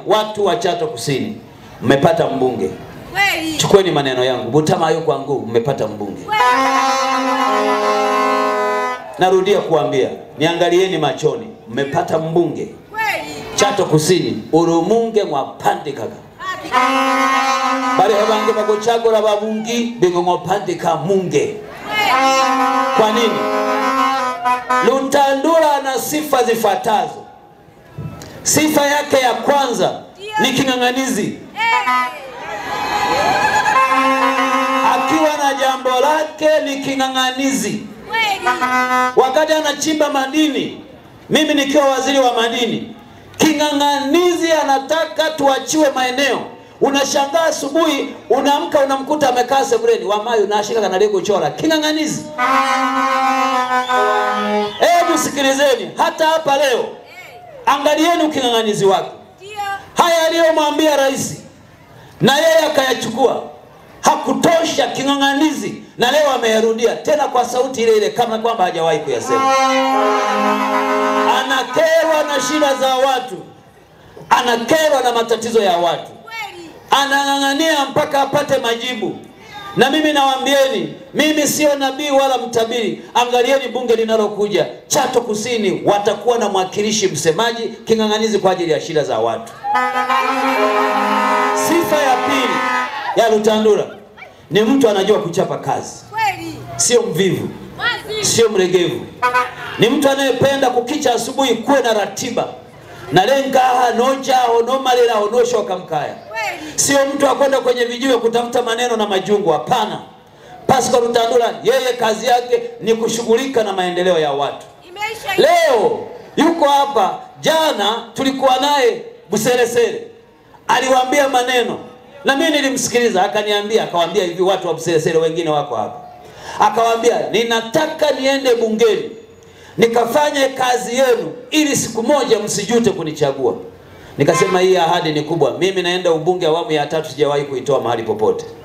watu wa Chato Kusini, mmepata mbunge. Chukueni maneno yangu, Butama yuko kwangu, mmepata mbunge. Narudia kuambia, niangalieni machoni, mmepata mbunge. Chato Kusini, urumunge mwapandikaga. Bali abange bagochagura babungi bingo mwapandika munge. Kwa nini? Lutandula ana sifa zifuatazo. Sifa yake ya kwanza ni king'ang'anizi. Akiwa na jambo lake ni king'ang'anizi. Wakati anachimba madini, mimi nikiwa waziri wa madini, king'ang'anizi anataka tuachiwe maeneo. Unashangaa asubuhi unaamka unamkuta amekaa sebuleni, wamayu nashika kana kuchora. King'ang'anizi. Hebu sikilizeni, hata hapa leo angalieni uking'ang'anizi wake. Haya aliyomwambia rais na yeye akayachukua, hakutosha king'ang'anizi, na leo ameyarudia tena kwa sauti ile ile kama kwamba hajawahi kuyasema. Anakerwa na shida za watu, anakerwa na matatizo ya watu, anang'ang'ania mpaka apate majibu. Na mimi nawaambieni, mimi sio nabii wala mtabiri. Angalieni bunge linalokuja Chato Kusini, watakuwa na mwakilishi msemaji king'ang'anizi kwa ajili ya shida za watu. Sifa ya pili ya Lutandula ni mtu anajua kuchapa kazi, sio mvivu, sio mregevu. Ni mtu anayependa kukicha asubuhi kuwe na ratiba. Nalenga noja onomalera onosho kamkaya. Sio mtu akwenda kwenye vijiwe kutafuta maneno na majungu, hapana. Pascal Lutandula yeye kazi yake ni kushughulika na maendeleo ya watu. Leo yuko hapa, jana tulikuwa naye Buseresere. Aliwaambia maneno na mimi nilimsikiliza, akaniambia, akawaambia hivi watu wa Buseresere wengine wako hapa. Akawaambia, ninataka niende bungeni nikafanye kazi yenu ili siku moja msijute kunichagua. Nikasema hii ahadi ni kubwa. Mimi naenda ubunge awamu ya 3, sijawahi kuitoa mahali popote.